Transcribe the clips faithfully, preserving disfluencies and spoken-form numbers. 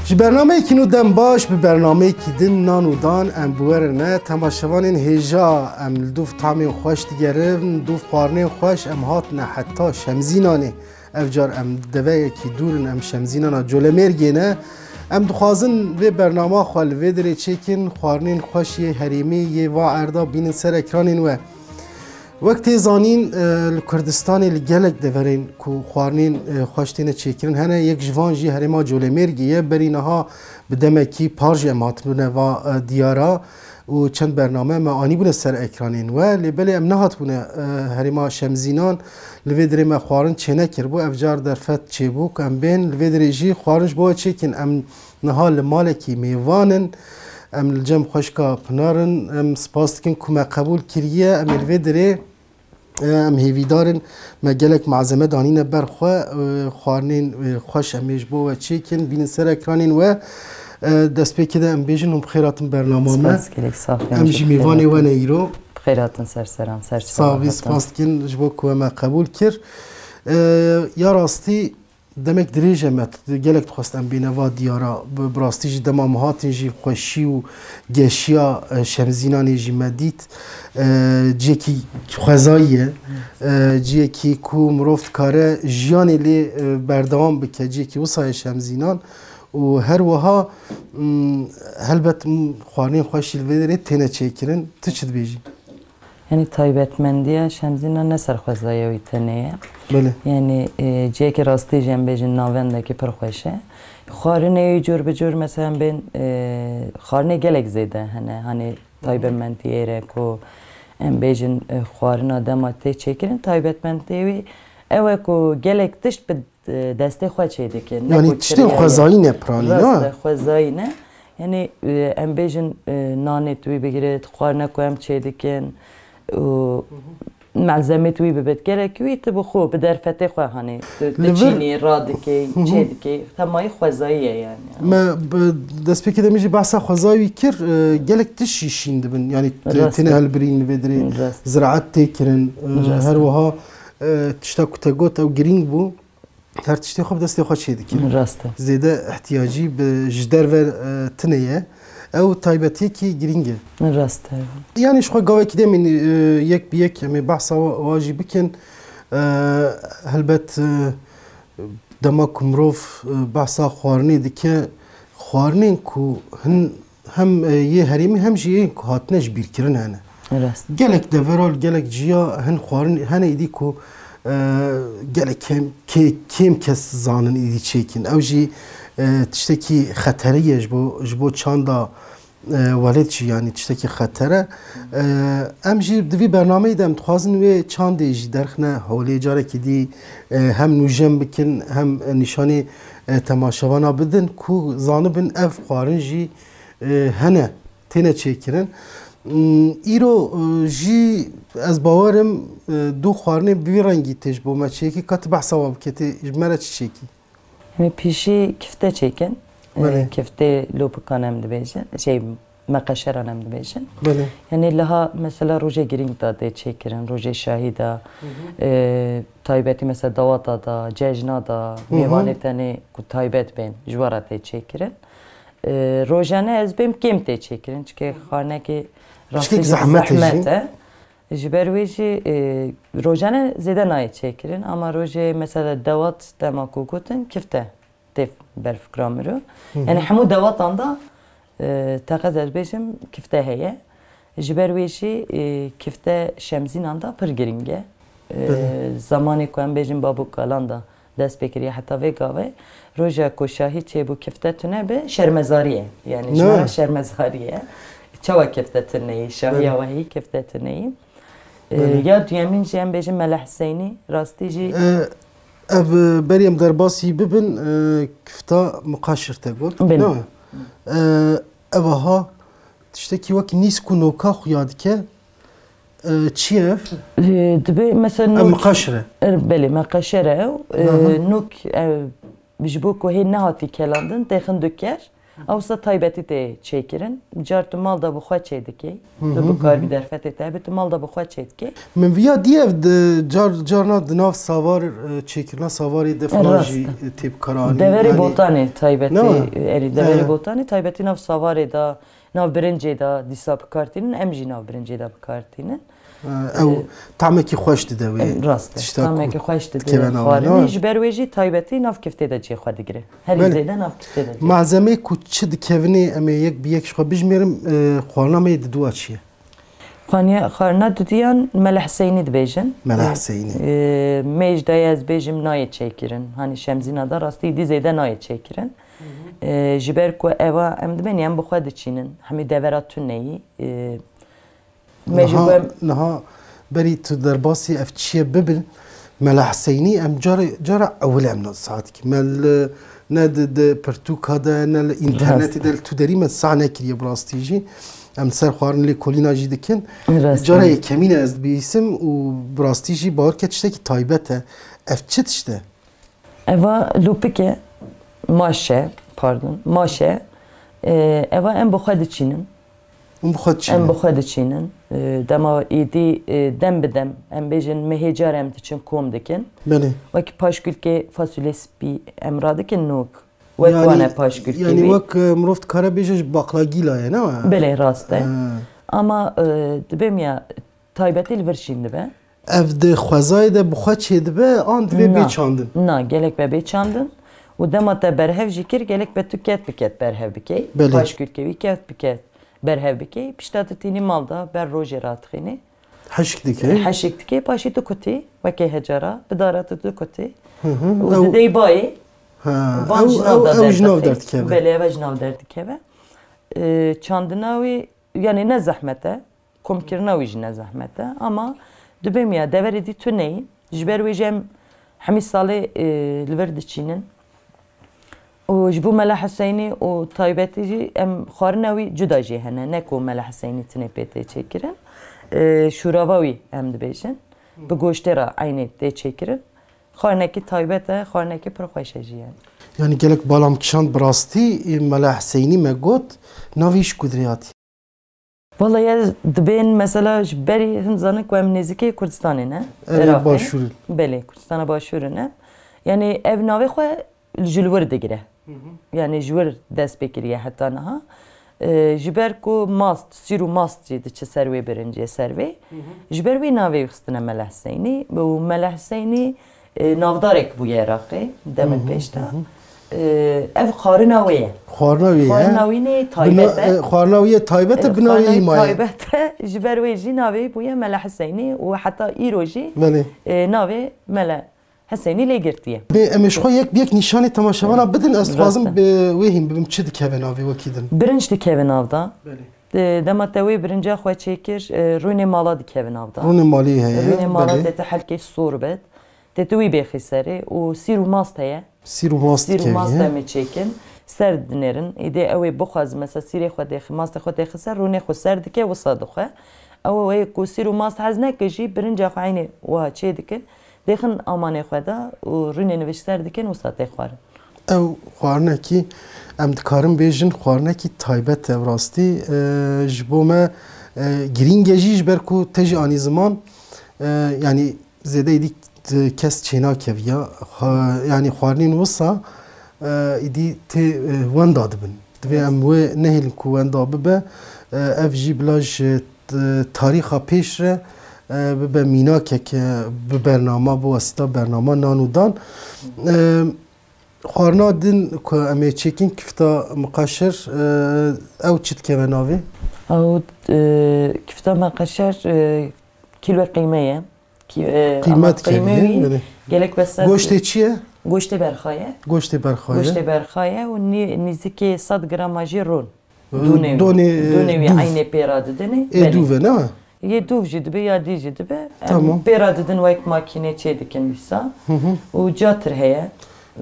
Ji bernameyekî nû dem baş, bi bernameyekî din nan û dan em bi we re ne. Temaşevanên hêja, em li dûv tamên xweş digerin, dûv xwarinên xweş, em hatine heta Şemzînanê. Ev car em deveyekî dûr in, em Şemzînana Colemêrgê ne. Em dixwazin vê bernama xwe li vê dirê çêkin, xwarinên xweş yê herêmê yê va erda bînin ser ekranên we. Wek tê zanîn, e, li Kurdistanê li gelek deverên ku xwarinên, e, xweş têne çêkirin hene, yek ji van jî herêma Colemêrgê ye. Berî niha bi demekî par jî em hatibûne va, e, diyara û çend bername me anîbûne ser ekranên we. Lê belê em nehatibûne, e, herêma Şemzînan, li vê dirê me xwarin çênekiribû. Ev car derfet çêbû ku em bên li vê dirê jî xwarin ji bo we çêkin. Em niha li malekî mêvan in. Em li cem xweşka Pinar in. Em spas dikin ku me qebûl kiriye. Em ê li vê dirê, e, em hêvîdar in me gelek malzeme danîne ber xwe. E, xwarinên, e, xweş em ê ji bo we çêkin, bînin ser ekranên we. E, destpêkê de em bêjin hûn bi xêr hatin bernama me. Spas gelek, sax bin, em jî mêvanê we ne îro. Bi xêr hatin ser seran, ser çava. Sax bî, spas dikin ji bo ku we me qebûl kir. E, ya rastî, Demek dirêj e me t-, gelek dixwest em bêne va diyara. Bi, bi rastî jî dema me hatin jî xweşî û geşiya, e, Şemzînanê jî me dît. E, cihekî xwezayî ye. E, cihekî ku mirov dikare jiyanê lê, e, berdewam bike. Cihekî wisa ye Şemzînan. Û her wiha, m, helbet, m, xwarinên xweş jî li vê derê têne çêkirin. Tu çi dibêjî? Yanî taybetmendiya Şemzînan ne ser xwezaya wî tenê ye. Belê. Yanî, e, cihekî rastî jî em bêjin navendekî pir xweş e. Xwarinê wî cor bi cor mesela em bên, e, xwarinê gelek zêde hene. Hani taybetmendiyê re ku em bêjin, e, xwarina dema tê çêkirin, taybetmendiyê wî ew e ku gelek tişt bi e, destê xwe çê dike. Ne Yanî ku tiştên kirêya ye. Xwezayî ne piranî, ne? Rast e, xwezayî ne. Yanî, e, em bêjin, e, nanê tu wî bigire, tu xwarine ku em çê dikin û malzemê tu wî bibit. Gerek wî tu bi xwe, bi derfetê xwe hanê. Tu, tu Li vir çînî, radikê, çê dikê. Temayî xwezayî ye yanî. Me bi destpêkê de min jî behsa xwezayî wî kir, e, gelek tişt jî şîn dibin. Yanî t-, Rast e. Têne hilbirîn li vê dirê. Rast e. Ziraet tê kirin, e, Rast e. Her wiha, e, tişta ku te got ew girîng bû. Her tiştê xwe bi destê xwe çê dikin. Rast e. Zêde ihtiyacî bi ji derve, e, tune ye. Ew taybetiyekî girîng e. Rast e. Yanî ji xwe gavekî demîn, e, yek bi yek em ê behsa wa, wa jî bikin. E, helbet, e, dema ku mirov, e, behsa xwarinê dike, xwarinên ku hin hem, e, yê herêmî hem jî yên ku hatine ji bîrkirin hene. Rast. Gelek devera li gelek ciya hin xwarin hene îdî ku, e, gelek kêm, kê-, kêm kes zanin îdî çêkin. Ew jî, e, tiştekî xeterî ye ji bo, ji bo çanda, e, welêt jî yanî tiştekî xetere. E, em jî di vî bernameyê de em dixwazin wê çandê jî derxine holê carekî dî, e, hem nûjen bikin hem nîşanî, e, temaşevana bidin ku zanibin ev xwarin jî e, hene, têne çêkirin. M, îro, e, jî ez bawer im, e, du xwarinê bi vî rengî tê ji bo me çêkî, ka tu behsa wan bike, tê ji me re çi çêkî? Em ê pîşî kifte çêkin. E, Belê. Kiftê lopikan em dibêjin, şey, meqeşeran em dibêjin. Belê. Yanî liha mesela rojê girîng da tê çêkirin, rojê şahî da, Hı hı. e, taybetî mesela dawata da, cejna da, Hı hı. mêvanê tenê ku taybet bên, ji we re tê çêkirin. E, rojane ez bêm kêm tê çêkirin, çike xanekê Tiştek rastî zehmet e jî. Zehmet e. Ji ber wê jî, e, rojane zêde nayê çêkirin, ama rojê mesela dewat dema ku gotin kifte tê ber fikra min re. Hı hı. Yani hemû dewatan da, e, teqez ez bêjim kifte heye. Ji ber wê jî, e, kifte şemzînan de pir girîng e. E, Belê. Zamanê ku em bêjin babû kalan de dest pê kiriye heta vê gavê. Roja ku şahî çêbû kifte tune be, şermezarî ye. Yani ji Ne? me re şermezarî ye. Çawa kifte tuneyî? Şahiya Belê. wehî kifte tuneyî. E, Belê. Ya duyemîn jî em bêjin Mele Hiseynî, rastî jî E, ev, e, berî em derbasî bibin, e, kifta miqaşir te got. Belê. Ne? E, ev aha tiştekî wek nîsk û noka xuya dike. E, çi ye ev? E, dibe mesela Ev nok, miqaşir e. Er, belê, meqeşer e. E, Aha. nok, e, ji bo ku hê nehatî kelandin, têxin duker. Ewsa taybetî tê çêkirin. Car tu mal da bi xwe çê dikê. Hı Tu hı, bi hı karbî hı. derfetê te hebe, tu mal da bi xwe çê dikê. Min viya dî ev di car, carna di nav savar, e, çêkirina savarê de filan Rast. jî, e, tê bikaranîn. Deverê Yani, Botanê taybetî, ne? erî, deverê He. Botanê taybetî nav savarê de, nav birincê de dîsa bikartînin, em jî nav birincê de bikartînin. Ew tamekî xweş dide wê. Rast e. Tişta ku Tamekî xweş dide dikeve navê, xwarinê. ne? Ji ber wê jî taybetî nav kiftê de cihê xwe digire. Herî Belê. zêde nav kiftê de cihê. Malzemeyê ku çi dikevinê em ê yek bi yek ji xwe bijmêrin, e, xwarina me yê diduwa çi ye? Xwaniye, xwarina diduyan Mele Hiseynî dibêjin. Mele E, Hiseynî. e, mêj de ez bêjim nayê çêkirin. Hani şemzîna da rastî dî zêde nayê çêkirin. E, ji ber ku eva em dibên em bi xwe diçînin. Hemî devera tuneyî. E, Me ji Niha, ku em niha berî tu derbasî ev çi ye bibin, Mela Hiseynî em cara, cara ewil em na saetikî. Me li, ne di, di pirtûka de, ne li înternetê Rast. de, li tu derî me sah nekiriye bi rastî jî. Em li ser xwarin lêkolîna jî dikin. Rast. Cara yekemîn e ez dibihîsim û bi rastî jî bawer ke tiştekî taybet e. Ev çi tişt e? Eva lûpik e, maş e, pardon, maş e. E, eva em bi xwe diçînin. Hûn bi xwe diçînin? Em bi xwe diçînin. E, dema êdî, e, dem bi dem, em bêjin mehê car em diçin kom dikin. Belê. Wekî paşkûlkê fasulye spî em radikin nok. Wek Yani, wan e paşkûlkê yani wî. wek, e, mirov dikare bêje ji baqlagîla ye, ne? Belê, rast e. Ha. Ama, e, dibêm ya taybetî li vir şîn dibe. Ev di xwezayê de bi xwe çêdibe, an divê bê Na. çandin? Na, gelek be bê çandin. Û dema te berhev jî kir, gelek be tu ket bi ket berhev bikey. Belê. Paşkûlkê wî ket bi ket berhev bikey. Pişta tu tînî mal da, ber rojê radixînî. Heşik dikey. Heşik dikey, paşî tu kutî, wekê hecara, bi dara tu dikutî. Hı hı. Û Ew didey bayê. Ha, Van ew, ji nav ew, de ew ji nav derdixê. derdikeve. Belê, ev ji nav derdikeve. E, çandina wî, yani ne zehmet e. Komkirina wî jî ne zehmet e, ama dibêm ya deverê dî tuneyî, ji ber wê jî em hemî salê, e, li vir diçînin. Û ji bo Mela Hiseynî û taybetî jî em xwarina wî cuda jî hene, ne ku Mela Hiseynî tinê pê tê çêkirin. E, şûrava wî em dibêjin. Bi goştê re eynê tê çêkirin. Xwarinekî taybet e, xwarinekî pir xweş e jî yani. Yani gelek bala min kişand bi rastî, e, Mela Hiseynî me got, navî ji ku dirê hatî? Vallahi ez dibên mesela ji berî hin zanin ku em nêzîkê Kurdistanê ne, Erê Iraqê. Başûrê. Belê, Kurdistana Başûrê ne. Yani ev navê xwe ji li wir digire. Hı hı. Yani ji wir dest pê kiriye heta niha. Ee, ji ber ku mast, sîr û mast jî diçe ser wê birincê, ser vê. Hı hı. Ji ber wê navê wî xistine Mele Hiseynî. Û Mele Hiseynî e, navdarek bûye Iraqê, demek Hı hı, pêş de. hı hı. E, ev xwarina wê ye. Xwarina wê ye. Xwarina wî nê Bina-, taybet e. e, xwarina wî ye taybet e, E, bina wê xwarina wî îma ye. taybet e, ji ber wê jî navê bûye Mele Hiseynî û heta îro jî, Belê. e, navê Mele Hiseynî lê girtiye. Bê, em ê ji xwe yek bi yek nîşanê temaşevana bidin, ez dixwazim Rast e. bi wê hîn bibim çi dikeve navê wekî din. Birinc dikeve nav da. Belê. De-, dema te wê birinca xwe çêkir, e, rûnê mala dikeve nav da. Rûnê malê heye, Rûnê mala belê. te, te helkê sor be. Te tu wî bêxî serê û sîr û mast heye. Sîr û mast Sîr û dikeve, mast ye. em ê çêkin. Ser dinêrin. Îdê ew ê bixwazin, mesela sîrê xwe dêxi, mastê xwe dêxi ser, rûnê xwe ser dike, wisa dixwe. Ew ê ku sîr û mast hez neke jî, birinca xwe eynê wiha çê dikin. Dêxin amanê xwe de û rûnê nivîş ser dikin, wisa tê xwarin. Ew xwarinekî, em dikarin bêjin, xwarinekî taybet e, bi rastî, e, ji bo me, e, girîng e jî, ji ber ku te jî anî ziman, e, yanî zêde êdî, e, kes çênakeviya. Xwe-, yanî xwarinên wisa, e, êdî tê, e, wenda dibin. Divê em wê nehêlin ku wenda bibe. E, ev jî bila ji, e, tarîxa pêş re, e, bibe mînakeke, e, bi bernama, bi wasita bernama nan û dan. E, Xwarina din ku em ê çêkin kifta miqaşir, e, ew çi dikeve navê? Ew, e, kifta me qeşer, e, kîlo qîme ye. Kî-, e, Qîmet ama qîme kiriye, wî belê. Gelek wesat. Goştê çi ye? Goştê berxa ye. Goştê berxa ye. Goştê berxa ye û nî-, nîzikê sed grama jî rûn. Dûnê wî. Donê, e, Dûnê wî dûv. Eynê pêra didinê. Ê Belê. Dûv e, ne? Yê dûv jî dibe ya dî jî dibe. Em Tamam. Pêra didin wek makîne çê dikin dîsa. Hı hı. Û catir heye.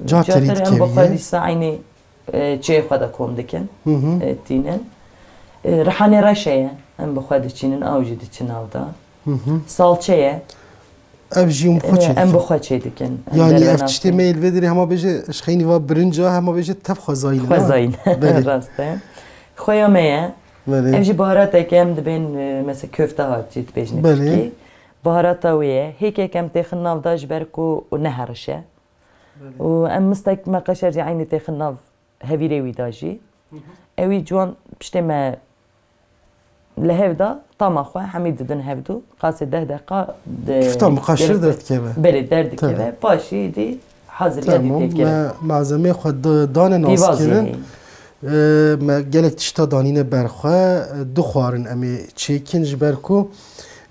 Catir Catir em bi xwe dikeviye. Dîsa eynê, e, çê xwe de kom dikin. Hı hı. E, tînin. E, rihanê reş heye. Em bi xwe diçînin, aw jî diçin nav da. Hı hı. Salçe ye. Ev jî em bi xwe çê dikin. Em bi xwe çê dikin. Yanî ev tiştê me yê li vê derê hema bêje, ji xeynî va birinca, hema bêje tev xwezayî ne? Xwezayî ne. Belê. Rast e. Xweya me ye. Belê. Ev jî baharateke em dibên, e, mesela köfte harçî dibêjin Belê. Tirkî. Baharata wê ye. Hêkek em têxin nav da ji ber ku û neherişe. Belê. Û em mistek me qeşer jî eynî têxin nav hevîrê wî da jî. Hı hı. Ew ê ciwan piştê me li hev da, tama xwe hemî didin hevdû. Qasê deh deqa de Kifta miqaşir derdikeve. Belê, derdikeve. Tabii. Paşî dî haziriya dî Tamam, têkeve. Me malzemê xwe di-, dane Pîvazê naskirin. Heye. E, me gelek tişta danîne ber xwe, e, du xwarin em ê çêkin ji ber ku,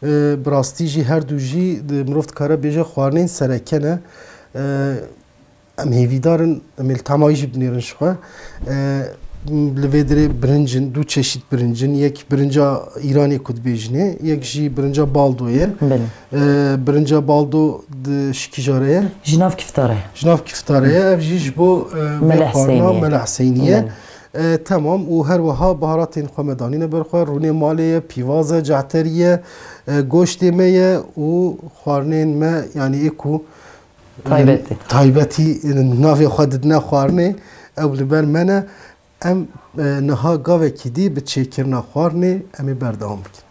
e, bi rastî jî her du jî di, mirov dikare bêje xwarinên sereke ne. E, Em hêvîdar in, em ê li tamahî jî binêrin ji xwe. E, li vê derê birinc in, du çeşît birinc in. Yek birinca Îranê ku dibêjinê, yek jî birinca baldo ye. Belê. E, birinca baldo di şikîjare ye. Ji nav kiftare ye. Ji nav kiftare ye. Ev jî ji bo, e, vê Mele xwarina Hüseyinî ye. Mele Hüseyinî ye. Belê. E, temam û her wiha baharatên xwe me danîne ber xwe. Rûnê malê ye, pîvaz e, cehterî ye, e, goştê me ye û xwarinên me, yanî ê ku Taybetî. Taybetî navê xwe didine xwarinê, ew li ber me ne. Em, e, niha gavekî dî bi çêkirina xwarinê em ê berdewam bikin.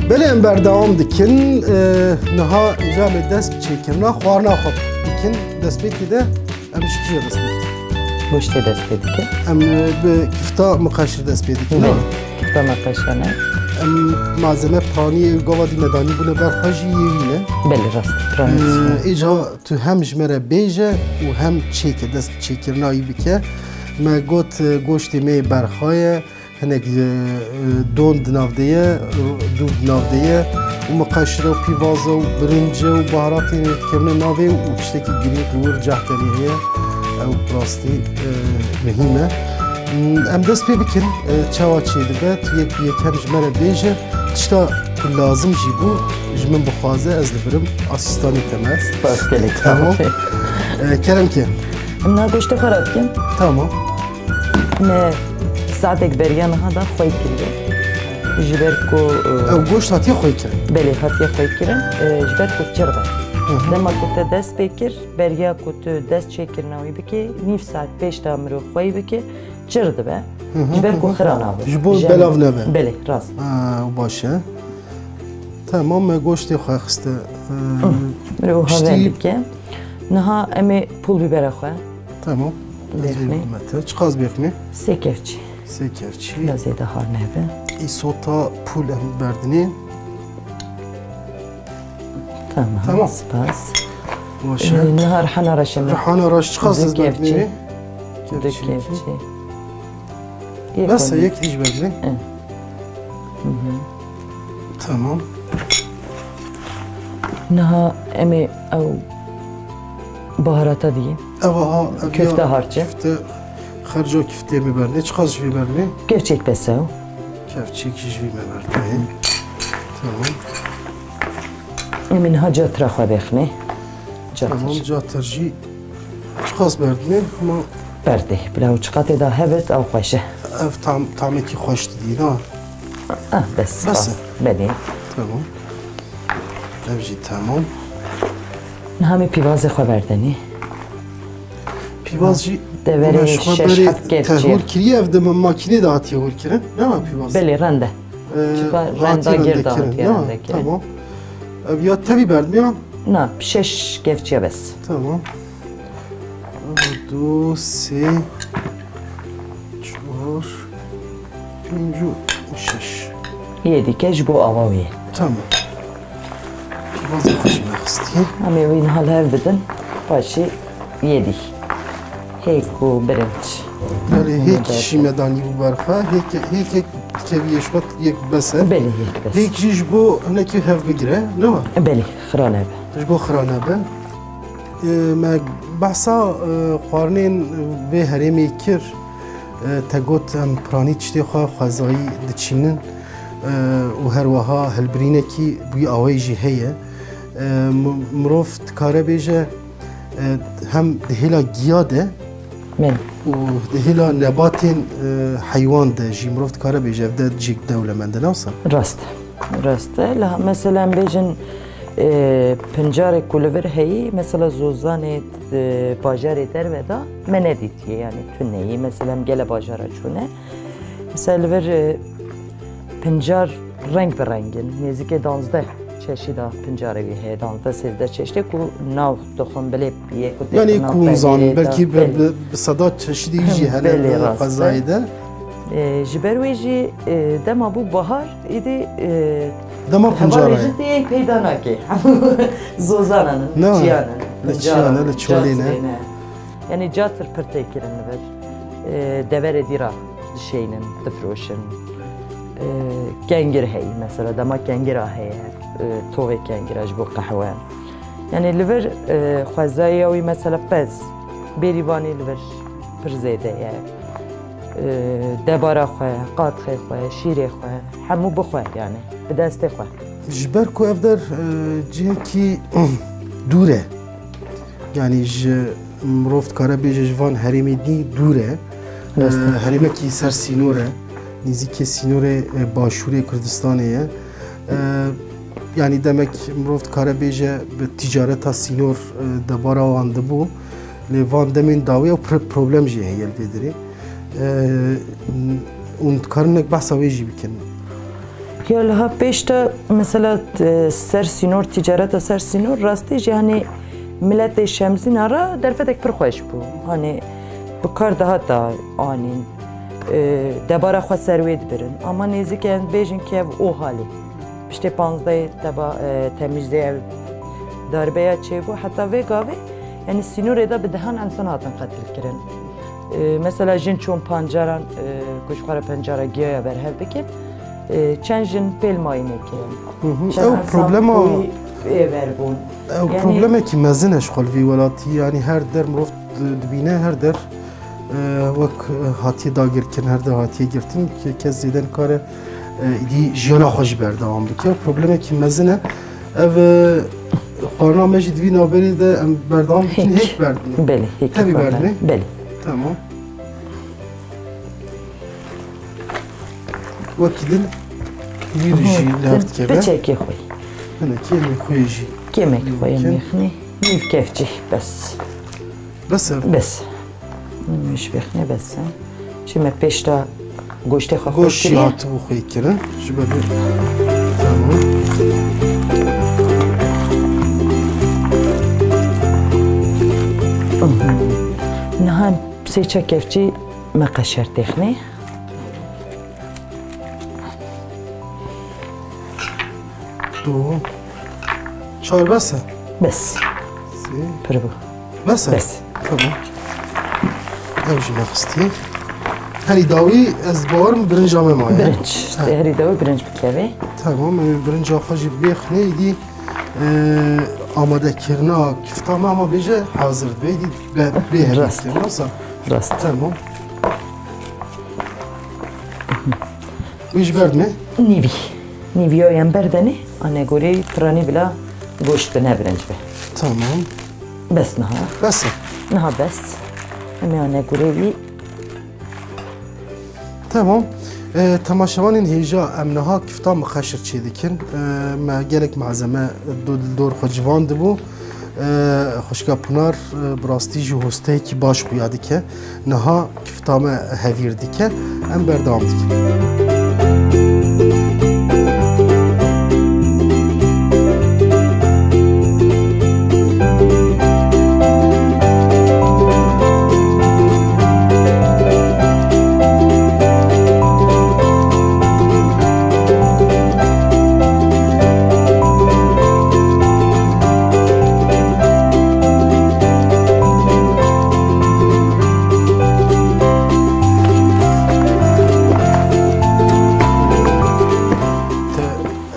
Belê, em berdewam dikin. Ee, niha îcar lê dest bi çêkirina xwarina xwe dikin. Destpêkê de em ji kî re dest pê dikin? Goştê dest pê dikin. Em, e, bi kifta miqeşir dest pê dikin, Belê, ha? Kifta miqeşir ne. Em malzeme piranî û gava dî me danî bûne ber xwe jî yê wî ne. Belê, rast. Piranî Ee, dî. Îcar tu hem ji me re bêje û hem çêke, dest bi çêkirina wî bike. Me got, e, goştê me yê berxa ye. Hinek, e, e, don di nav de ye, dûv di nav de ye û miqeşire û pîvaze û birince û baharatên dikevine navê û tiştekî girîng li wir cehterî heye. Ew bi rastî, e, muhîm e. M, em dest pê bikin, e, çawa çêdibe, tu yek bi yekem ji me re bêje. Tişta ku lazim jî bû, ji min bixwaze, ez li vir im, asîstanê te me. Spas gelek, sağ ol. Tamam. E, kerem ke. Em niha goştê xwe radikin. Tamam. Me saetek beriya niha da xwey kiriye. Ji ber ku, e, Ew goşt hatiye xwey kirin? Belê, hatiye xwey kirin. E, ji ber ku çir be. Hı hı. Dema ku te dest pê kir, beriya ku tu dest çêkirina wî bikê, nîv saet pêş de mirov xwey bike, çir dibe. Hı hı, Ji ber ku hı hı. Xira nabe. Ji bo Jemê. Belav nebe. Belê, rast. Ha, baş e. Tamam, me goştê xwe xiste. Mirov piştî haven dike. Niha em ê pul bibera xwe. Tamam. Ez Bêxmî. Bêxmî te. Çiqas bêxmî? Sê kevçî. Sê kevçî. Bila zêde har nebe. Îsota pul em berdinê. Tamam. Tamam. Spas. Baş e. Ee, niha rihana reşe me. Rihana reş çiqas ez berdinê? Du kevçî. Du kevçî. Bes e, yek dî ji ber bê. Hı. Hı hı. Tamam. Niha em ê ew baharata dî. Ev aha, ev Köfte ya harçe. Köfte, xerca köftê me bernê. Çiqas ji vê bernê? Kevçek bes e. Kevçek jî ji vê me bernê. Tamam. Em ê niha catira xwe bêxinê. Catir. Tamam, catir jî. Çiqas berdimê, hema berdê. Bila û çiqatê da hebit, ew xweş e. Ev tam, tamekî xweş didî, na? Ah, bes, bes e. Belê. Tamam. Ev jî tamam. Niha em ê pîvazê xwe berdenî. Pîvaz jî deverê şeş heft kevçî ye. Hûr kiriye, ev di makînê de hatiye hûr kirin. Ne ma pîvaz? Belê, rende. Ee, çiqa renda gir de hatiye rende kirin. Tamam. Ev ya tevî berdimiya? Na, şeş kevçiye bes. Tamam. Du, sê, çar, pênc û şeş. Yê dîke ji bo awa wî. Tamam. Pîvazê xwe jî me xistiye. Em ê wî niha li hev bidin. Paşê yê dî. Hêk û birinç. Belê, hêk jî me danî bû ber xwe. Hêk, hêkek dikevî yê ji xwe yek bes e. Belê, yek bes. Hêk jî ji bo hinekî hev bigire, ne wa? Belê, xira nebe. Ji bo xira nebe. Ê, me behsa, ê, xwarinên vê herêmê kir. Ê, te got em piranî tiştê xwe xwezayî diçînin, ê, û her wiha hilbirînekî bi wî awayî jî heye. Ê, mi-, mirov dikare bêje, ê, hem di hêla giya de û di hêla nebatên, ê, heywan de jî mirov dikare bêje ev de cihek dewlemend e, ne wisa? Rast. Rast e. Li, mesela, em bêjin, e, pincarê ku li vir heyî, mesela, zozanê, e, bajarê derve de me nedîtiye, yani tune ye. Mesela, em gele bajara çûne. Mesela, li vir, e, pincar reng bi reng in. Nêzîkê danzdeh çeşîda pincarê wî heye, danzdeh sêzdeh çeşitê ku nav dixwin bilê yê ku tê. Yani ku hûn zanin, belkî bi, bi, bi seda çeşidî jî hene di xwezayê de. E, ji ber wê jî, e, dema bû bahar, êdî, e, dema pincaran jî tê peyda nake. Hemû zozanan in, çiyan in, li çiyan e, li çolê ne. Yani catir pir tê kirin li vir. E, deverê dî re dişeynin, difiroşin. E, kengir heye, mesela dema kengira heye, e, tovê kengira ji bo qehwe. Yani li vir, e, xwezaya wî mesela pez, bêrîvanî li vir pir zêde ye. E, debara xwe, qatxê xwe, şîrê xwe, hemû bi xwe yani, bi destê xwe. Ji ber ku ev der, e, cihekî dûr e. Yani ji mirov dikare bêje ji van herêmê dî dûr e. Rast e. E, herêmekî ser sînor e. Nêzîkê sînorê, e, başûrê Kurdistanê ye. E, yani demek mirov dikare bêje bi ticareta sînor, e, debara wan dibû. Lê van demên dawî ew pro-, problem jî heye li vê derê. E, hûn dikarin hinek behsa wê jî bikin? Ya liha pêş de mesela, e, ser sînor, ticareta ser sînor rastî jî, hani, miletê Şemzîna re derfetek pir xweş bû. Hani, bi kar dihata anîn, e, debara xwe ser wê dibirin. Ama nêzîkê em bêjin ki ev o halî. Piştê panzdehê teba, e, temîzê ev darbeya çêbû, heta vê gavê, yani sînorê de bi dehan însan hatin qetilkirin. E, mesela jin çûn pancaran, e, ku ji xwe re pencara giyaya berhev bikin, e, çend jin pêl mayînê kirin. Hı hı. Çend însan problema, ê ver bûn. Ew problemekî mezin e ji xwe li vî welatî, yani her der mirov di-, dibîne, her der, e, wek, e, hatiye dagirkirin, her der hatiye girtin, ke-, kes zêde nikare, e, îdî jiyana xwe jî berdewam bike. Problemekî mezin e. Ev, e, xwarina me jî di vî navberê de em berdewam bikin, hêk berdin. Belê, hêk. Tevî berdin. Belê. Tamam. Wekî din wî jî li hev dikeve. Piçekê xwe. Hinekî em ê xwe jî. Kêmekî xwe yê mexnê. Nîv kevçî, bes. Bes e? Bes. Min ji bêxnê bes e. Çi me pêş de goştê xwe xwê kiriye? Goşt jî hatibû xwê kirin. Ji ber vê. Tamam. Niha sê çek kevçî me qeşer têxnê. Du. Çar bes e? Bes. Sê. Pir bû. Bes e? Bes. Tamam. Ew jî me xistiye. Herî dawî ez bawerim birinca me maye. Birinc. Ha. Herî dawî birinc bikevê. Tamam, em ê birinca xwe jî bêxinê, îdî, e, amadekirina kifta me ama bêje hazir dibe, îdî be-, bê herî. Rast. Wisa. Rast. Tamam. Wî ji ber me? Nîvî. Nîviya yan berdenê, anegorê piranî bila goşt bi ne birinc be. Tamam. Bes niha. Bes e. Niha bes. Em ê ane gurê wî. Tamam. E, temaşevanên hêja, em niha kifta miqeşir çêdikin. E, me gelek malzeme do-, li dor xwe civan dibû. E, xwişka Pinar, e, bi rastî jî hosteyekî baş xuya dike. Niha kifta me hevîr dike. Em berdewam dikin.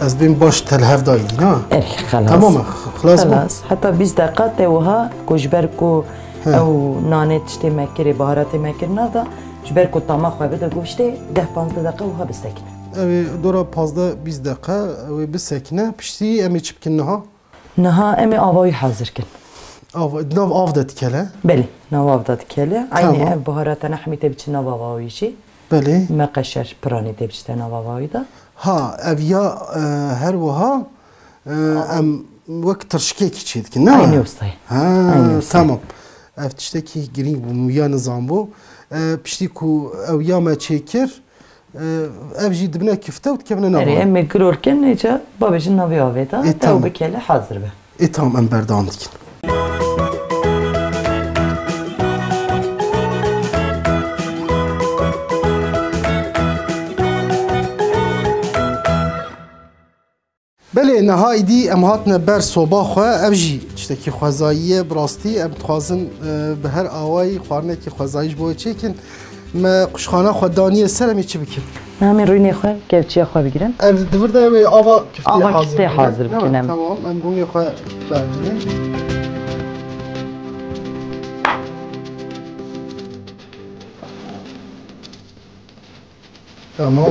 Ez bêm baş te li hev dayî dî, na? Erê, xelas. Tamam e, xilas bû? Xelas. Heta bîst deqa te wiha ku ji ber ku He. ew nanê tiştê me kirê, baharatê me kirina da, ji ber ku tama xwe bide goştê, deh panzdeh deqa wiha bisekine. Ew ê dora pazdeh bîst deqa ew ê bisekine, piştî em ê çi bikin niha? Niha em ê ava wî hazir kin. Av, di nav av de dikele? Belê, nav av de dikele. Tamam. Eynî ev baharatana hemî tê biçin nav ava wî jî. Belê. Meqeşer piranî tê biçite nav ava wî de. Ha, ev ya, e, her wiha, e, em wek tirşikekî çê dikin, ne? Eynî wisa ye. Ha, eynî wisa ye. Tamam. Ev tiştekî girîng bû, min ya nizanbû. E, piştî ku ew ya me çêkir, Ev jî dibine kifte û dikevine nava. Erê, em ê giror kin, îca babêjin navê avê de, Ê, te ew tamam. bikele hazir be. Ê, tamam, em berdewam dikin. Belê, niha îdî em hatine ber soba xwe, ev jî tiştekî xwezayî ye, bi rastî em dixwazin, e, bi her awayî xwarinekî xwezayî ji bo we çêkin. Me quşxana xwe daniye ser, em ê çi bikin? Em ê rûnê xwe, kevçiya xwe bigirin. Ev di vir de wê ava kiftê Ava hazir kiftê bikin. hazir Ne, bikin, em. Tamam, em rûnê xwe berdin. Tamam.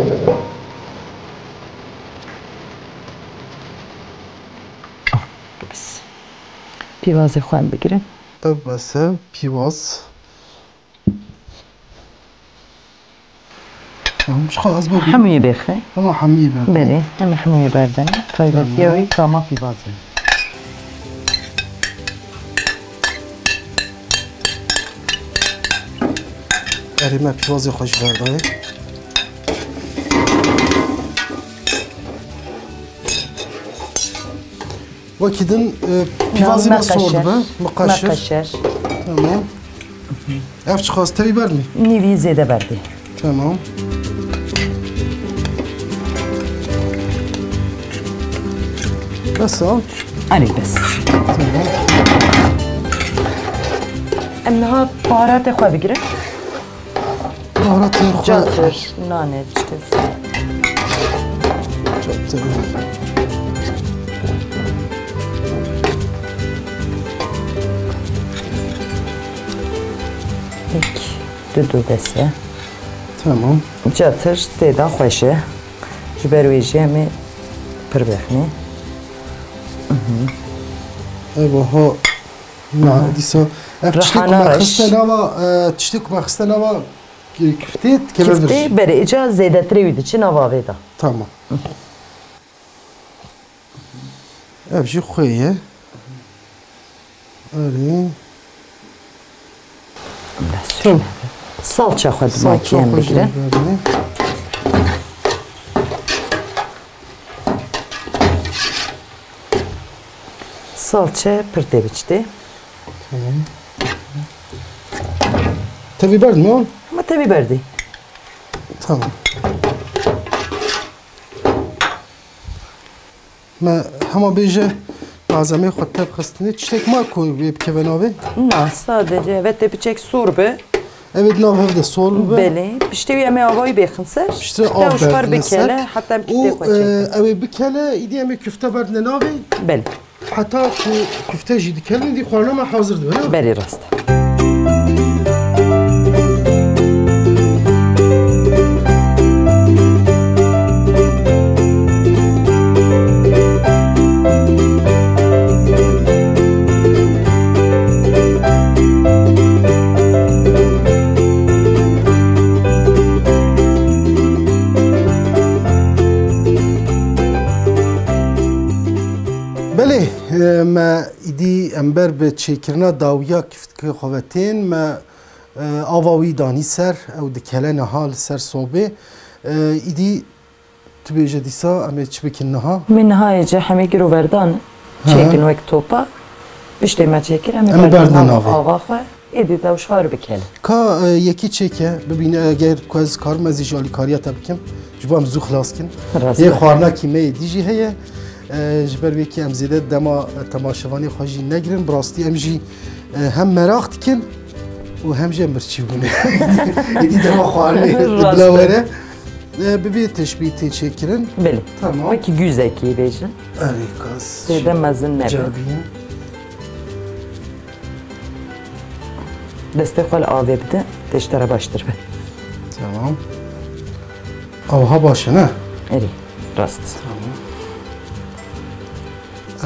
Bes. Pîvazê xwe em bigirin. Ev bes e, pîvaz. Tamam, şu kadar az bak. Hemûyê bêxe. Tamam, hemûyê berdin. Belê, em hemûyê berdin. Taybetiya Tamam. wî tama pîvazê. Erê, me pîvazê xwe jî berdayê. Wekî din, e, pîvazî me sor dibe. Miqeşer. Miqeşer. Tamam. Ev çiqas tevî berdin? Nîvî zêde berdî. Tamam. Bes e? Erê, bes. Tamam. Em niha baharatê xwe bigirin. Baharatê xwe. Catir, nanê, çi kes. Catir. Pek. Du du dese. Tamam. Catir tê de xweş e. Ji ber wê jî em ê pir bexnê. Ev ho. Na, dîsa. Ev tiştê ku Rihana me reş. xiste nava, e, tiştê ku me xiste nava, e, kiftê dikeve vir jî. Kiftê, berê, îca zêdetirê wî diçe nava vê de. Tamam. Ev jî xwê ye. Erê. Tamam. Salça xwe di makî em bigirin. Salça xwe jî bigirin. Salça pir tê biçtê. Tamam. Tevî berdin mi? Ama tevî berdî. Tamam. Me hema bêje malzemeyê xwe tev xistine. Tiştek ma ku wê bikeve navê? Na, sadece ve te piçek sor be. Ev ê di nav hev de sol bibe. Belê. Piştê wî em ê avayî bêxin ser. Piştre av berdine ser. Heta em kiftê xwe çêkin. Û, e, ew ê bikele, îdî em ê kifte berdine navê. Belê. Heta ku kifte jî dikelin, îdî xwarina me hazir dibe, ne? Belê, rast e. Me îdî em ber bi çêkirina dawiya kiftikê xwe ve tên, me, e, ava wî danî ser, ew dikele niha li ser sobê. E, îdî tu bêje dîsa em ê çi bikin niha? Min niha ê ce hemê giroverdan Ha. çêkin wek topa. Piştê me çêkir, em ê Em ê berdin berdin nava navê. ava xwe. Êdî dewşar bikele. Ka, e, yekî çêke, bibîne eger ku ez karim ez ê ji alîkariya te bikim. Ji bo em zû xilas kin. Rast Yê e. xwarinakî me yê dî jî heye. E, ji ber wê kî em zêde dema, e, temaşevanê xwe jî negirin. Bi rastî em jî, e, hem meraq dikin û hem jî em birçî bûne. Êdî dema xwarinê Rast bila e. were. E, bi vê teşbîh tê çêkirin. Belê. Tamam. Wekî guzekî bêjin. Erê kas. Zêde mezin nebe. Cebîn. Destê xwe li avê bide, tê ji te re baştir be. Tamam. Awha baş e, ne? Erê, rast. Tamam.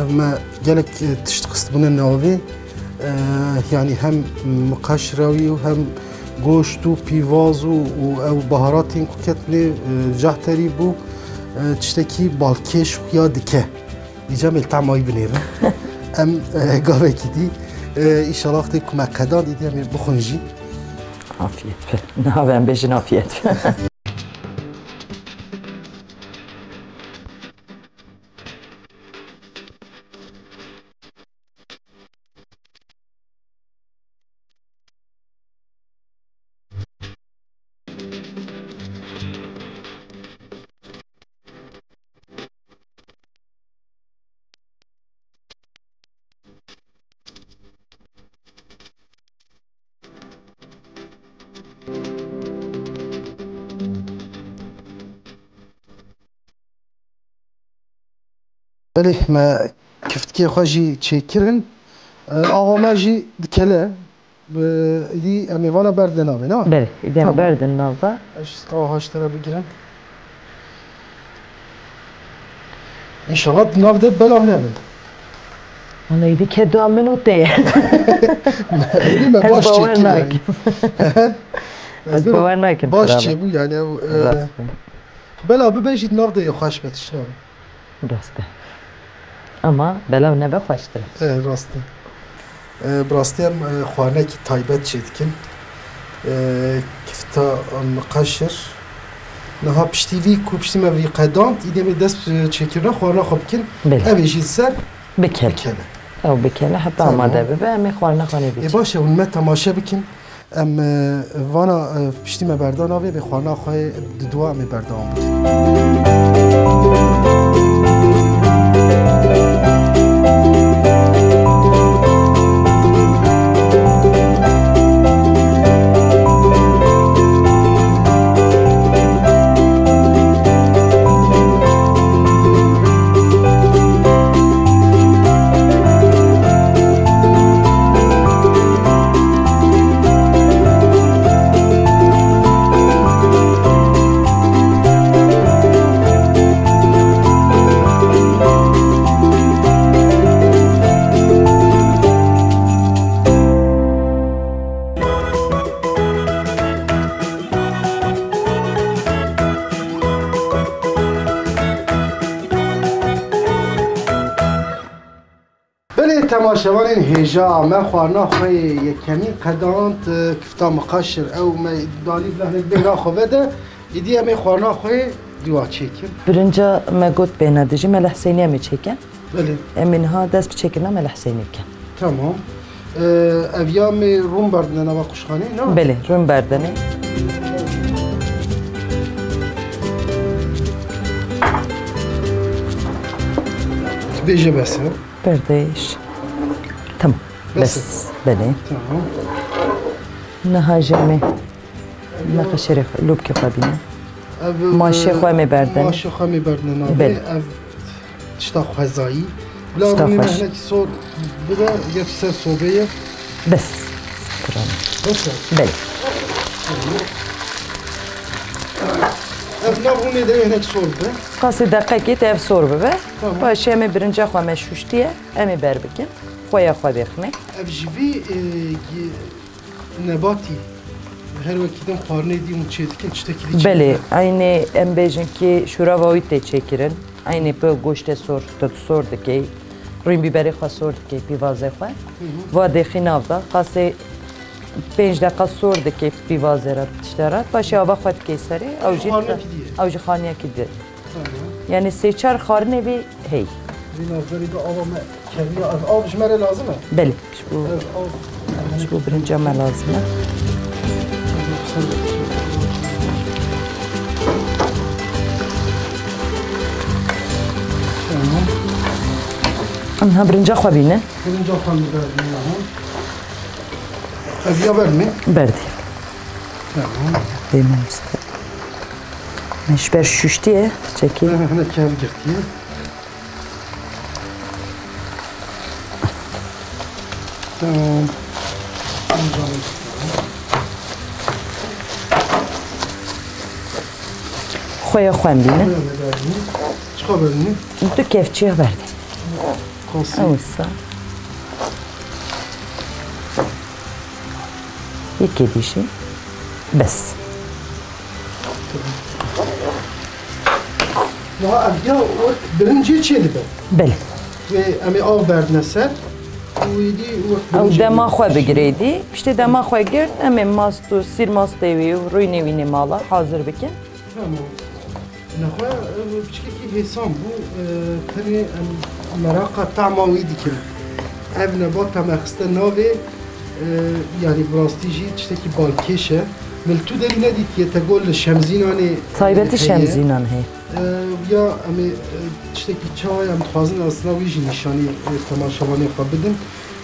Ev me gelek, e, tişt xistibûne navê. E, yanî hem miqeşira wî û hem goşt û pîvaz û, û ew baharatên ku ketine, e, cahterî bû, e, tiştekî balkêş xuya dike. Îca em ê li tema wî binêrin. Em, e, gavekî dî, e, îşallah wextê ku me qedand, îdî em ê bixwin jî. Afiyet be. Niha em bêjin afiyet be. Belê, me kiftikê xwe jî çêkirin. E, ava me jî dikele. Bi, îdî em ê vana berdin navê, ne? Belê, îdî em Tamam. berdin nava. Ez ji ava ji te re bigirim. Înşallah di nav de belav nebin. Wala îdî ke dua min û te ye. Îdî me Ez baş bawer çêkir yani. nakim. Ez Ez bawer nakim, baş bravo. çêbû yani, ew, e, Rast e. bela bibe jî di nav de yê xweş be tişt nabin. Rast e. Ama belav nebe xweştir e. E, rast e. E, bi rastî em, e, xwarinekî taybet çêdikin. E, kifta miqeşir. Niha piştî vî ku piştî me vî qedand, îdê em ê dest, e, çêkirina xwarina xwe bikin. Belê. Ev ê jî li ser Bikele. bikele. Ew bikele, heta Tamam. amade bibe, em ê xwarina xwe nê Ê biçin. baş e, hûn me temaşe bikin. Em, e, vana, e, piştî me berda navê, bê xwarina xwe di dua em ê berdewam bikin. Belê temaşevanên hêja me xwarina xwe yê yekemîn qedand, e, kifta miqaşir ew me danî bila hinek bê naxwe vede, îdî em ê xwarina xwe yê dûa çêkin. Birinca me got bêhna dijî, me li Huseyniye em ê çêkin. Belê. Em ê niha dest bi çêkirina me li Huseyniye bikin. Tamam. E, ev ya me rûn berdine nava quşxanê, ne? Belê, rûn berdine. Bêje bes e. Perdeyş. Tamam. Bes. Bes. Belê. Tamam. Niha jî em ê nexeşerê xwe, lûbkê xwe bîne. Ev, Maşê e, xwe em ê berdin. Maşê xwe em ê berdin navê. Belê. Ev tişta xwezayî. Bila Tişta rûnê me xweş. hinek sor bibe, yek ser sobê ye. Bes. Bes e? Belê. Ev nav rûnê de hinek sor bibe. Qasê deqekê te ev sor bibe. Tamam. Paşê em ê birinca xwe me şûştiye, em ê ber bikin. Xweya xwe bêxine. Ev ji vî, e, gi-, nebatî her wekî din xwarinê dî hûn çêdikin, tiştekî dî Belê, çêdikin? Eynê em bêjin ki şûrava wî tê çêkirin. Eynê pê goştê sor, tu sor dikey. Rûyên bîberê xwe sor dike pîvazê xwe. Va dêxî nav da. Qasê pênc deqa sor dike pîvazê re tişte re. Paşê ava xwe dike serê. Ew jî Xwarine pidiyê. Ew jî xaniyekî di. Tamam. Yani sê çar xwarinê vî hey. Vî navberî de ava me kevî ya. Ev av ji me re lazim e? Belê. Ji bo, Ev av. ji bo birinca me lazim e. Tamam. Anha birinca xwe bîne. Birinca xwe bîne. Ev ya ber mi? Berdî. Tamam. Bê mamoste. Min ji ber şuştiye çekî. Hene, hene kev girtiye. Tamam. Xwe ya xwe bîne. Çiqa berdî? Du kevçiya berdî. Qasî. Ew wisa. Yekê dî jî bes. Niha ev ya wek birincê çê dibe. Belê. Wê em ê av berdine ser û êdî wek Ew birincê dema dibe. xwe bigirê dî. Piştê dema xwe girt, em ê mast û sîrmastê wî û rûynê wî nê mala hazir bikin. Tamam. Nexwe, e, piçkekî hêsan bû. E, tenê em meraqa tama wî dikin. Ev nebat teme xiste navê, e, yanî bi rastî jî tiştekî balkêş e. Min li tu derî nedîtiye, te got li Şemzînanê, e, Taybetî heye. Şemzînan heye. E, ya em ê, e, tiştekî çawa ye, em dixwazin aslında wî jî nîşanî, e, temaşevanê xwe bidin.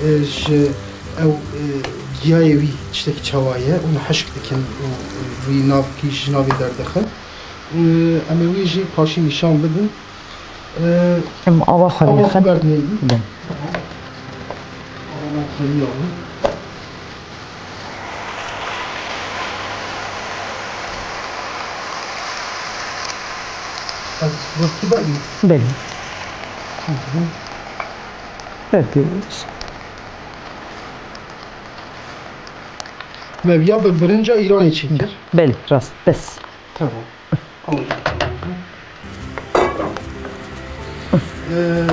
E, ji ew, e, giyayê wî tiştekî çawa ye, hûn hişk dikin û, e, wî nav kî ji navê derdixin. E, em ê wî jî paşî nîşan bidin. E, Em ava xwe ava xwe lêxin. Berdinê. Bin. Ava me xeliya wî. Ez wekî berdî. Belê. Hı hı. Peki. Me viya bi birinca Îranê çêkir. Belê, rast. Bes. Tamam. Al. Ee,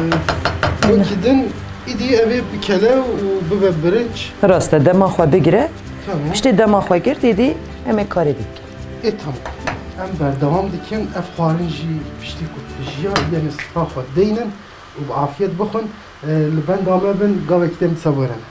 wekî din îdî ev ê bikele û bibe birinc. Rast e, dema xwe bigire. Tamam. Piştê dema xwe girt, îdî em ê karê dî bikin. Ê, tamam. Em berdewam dikin. Ev xwarin jî piştî ku dijiya, yên ê sifra xwe deynin û bi afiyet bixwin. Li benda me bin, gavekî din dîsa were me.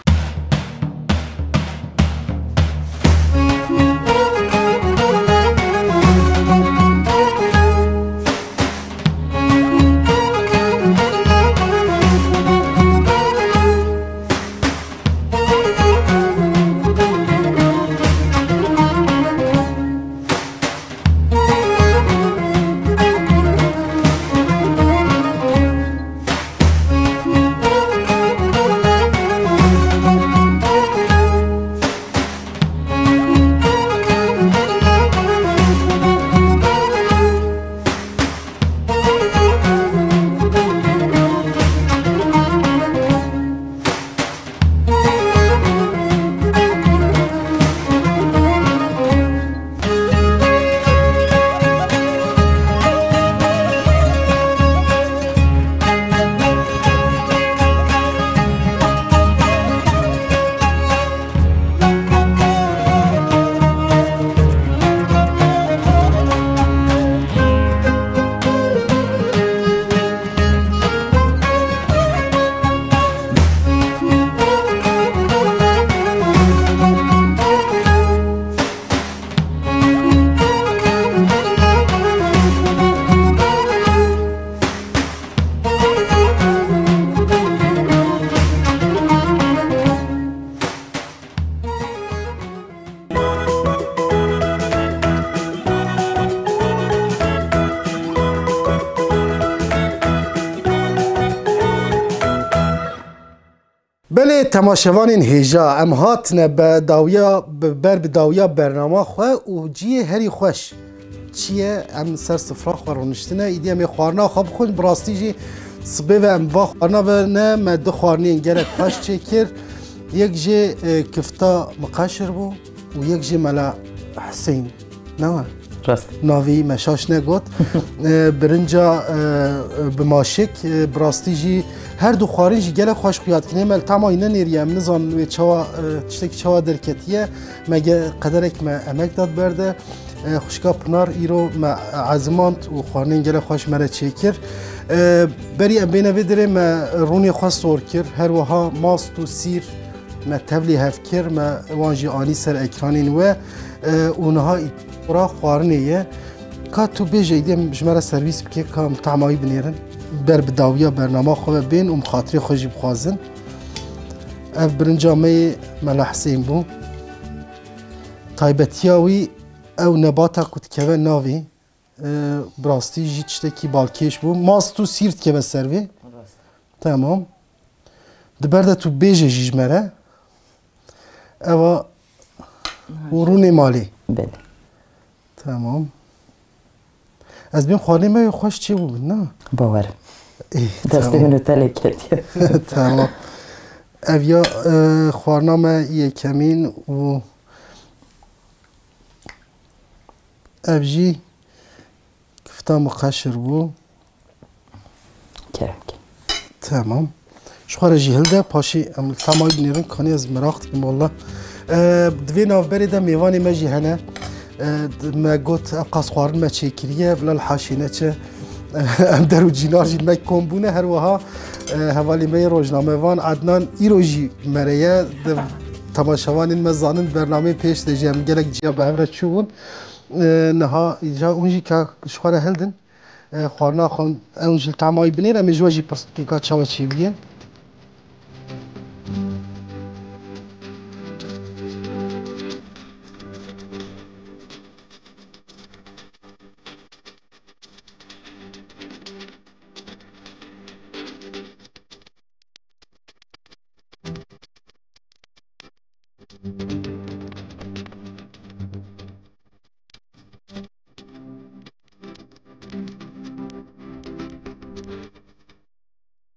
Belê temaşevanên hêja, em hatine be dawiya, be, ber bi dawiya bernama xwe û cihê herî xweş. Çi ye? Em ser sifra xwe rûniştine, îdî em ê xwarina xwe bixwin. Bi rastî jî sibê ve em va xwarina ve ne, me du xwarinên gelek xweş çêkir. Yek jê, e, kifta miqeşir bû û yek jê Mela Huseyîn. Ne we? Rast. Navî me şaş negot. E, birinca, e, bi maşik, e, bi rastî jî her du xwarin jî gelek xweş xuya dikin. Ê me li tema wî nenêriye, em nizanin wê çawa, e, tiştekî çawa derketiye. Me ge-, qederek me emek da di ber de. E, xwişka Pinar îro me ezimand û xwarinên gelek xweş me re çêkir. E, berî em bêne vê dirê me rûnê xwe sor kir. Her wiha mast û sîr me tevlî hev kir. Me wan jî anî ser ekranên we. E, û niha î-, xura xwarinê ye. Ka tu bêje îdê em ji me re servîs bike, ka em tema wî binêrin. Ber bi dawiya bernama xwe ve bên û em xatirê xwe jî bixwazin. Ev birinca me yê Mela Hisên bû. Taybetiya wî ew nebata ku dikeve navê, e, bi rastî jî tiştekî balkêş bû. Mast û sîr dikeve ser vê. Rast. Tamam. Di ber de tu bêje jî ji me re. Eva û rûnê malê. Belê. Tamam. Ez bêm xwarinê me wê xweş çê bûbin, na? Bawer. Ê, Destê tamam. Min û te lê ketiye. Tamam. Ev ya, e, xwarina me yekemîn û ev jî kifta miqeşir bû. Kerem ke. Tamam. Ji xwe re jî hilde, paşê em li tema wî binêrin, kanî ez meraq dikim, wallah. E, di vê navberê de mêvanê me jî hene. E, d-, me got, eqas xwarin me çêkiriye, bila li haşê neçe. Em der û cînar jî li me kom bûne, her wiha, e, hevalê me yê rojnamevan Ednan îro jî bi me re ye. Di temaşevanên me zanin, bernameyên pêş de jî em gelek ciya bi hev re çûbûn. E, niha îca hûn jî ka ji xwe re hildin. E, xwarina xwe ew jî li tema wî binêre, em ê ji we jî pirs bikin ka çawa çêbûye.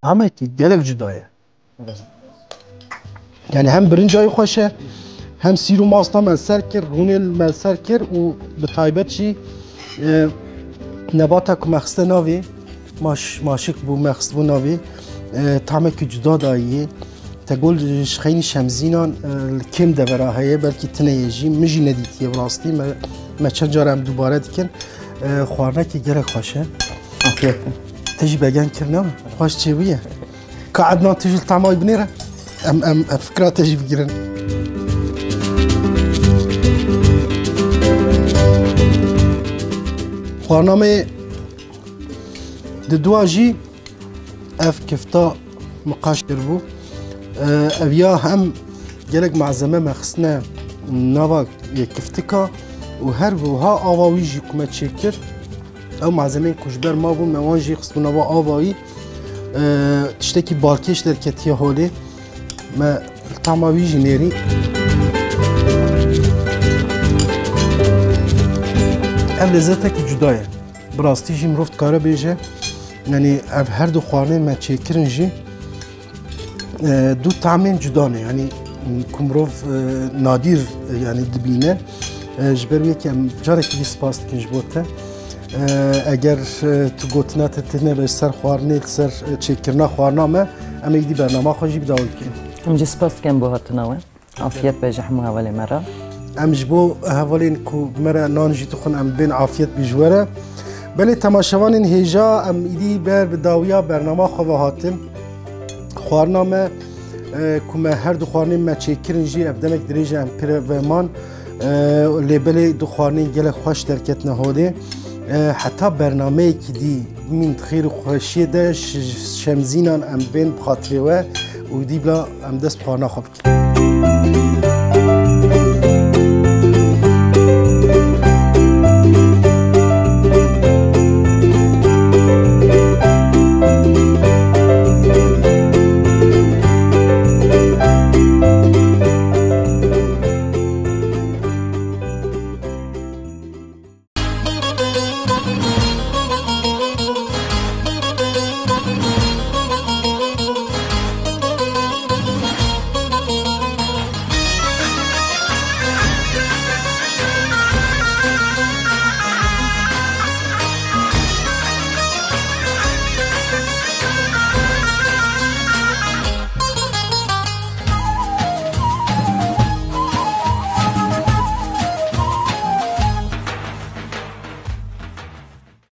Tahmekî gelek cuda ye. Yani hem birinca wî xweş e, hem sîr û masta me ser kir, rûnê me ser kir û bi taybet jî, e, nebata ku me xiste navê, maş-, maşik bû, me xistbû navê, e, tahmekî cuda dayî. Te got ji xeynî Şemzînan, e, li kêm devera heye, belkî tune ye jî. Min jî nedîtiye bi rastî. Me, me çend cara em dubare dikin. E, xwarinekî gelek xweş e. Afiyet. Te jî begen kirine? Xweş çêbûye. Ka Ednan tu jî li tema wî binêre. Em, em, em fikra te jî bigirin. Xwarina me di dua jî ev kifta miqaş kiribû. Ev ya hem gelek malzeme me xistine nava kiftika û her wiha ava wî jî ku me çêkir. Ew malzemeyên ku ji ber ma bûn, me wan jî xistbû nava ava wî. Tiştekî balkêş derketiye holê. Me li tama wî jî nêrî. Ev lezzetekî cuda ye. Bi rastî jî mirov dikare bêje, yanî ev her du xwarinên me çêkirin jî, e, du tamên cuda ne. Yanî ku mirov, e, nadîr, e, yanî dibîne. E, ji ber wê yekê em carekî dî spas dikin ji bo te. E, eger, e, tu gotina te tune be ser xwarinê, li ser, e, çêkirina xwarina me, em ê dî bernama xwe jî bi dawî bikin. Em jî spas dikin bo hatina we. Afiyet be ji hemû hevalê me re. Em ji bo hevalên ku bi me re nan jî dixwin, em bên afiyet bî ji we re. Belê temaşevanên hêja, em îdî ber bi dawiya bernama xwe ve hatin. Xwarina me, e, ku me her du xwarinên me çêkirin jî, ev demek dirêj e em pir ve man. E, lê belê du xwarinên gelek xweş derketine holê. E, heta bernameyekî dî, bimîn di xêr û xweşiyê de, ş-, Şemzînan em bên bi xatirê we û dî bila em dest bi xwarina xwe bikin.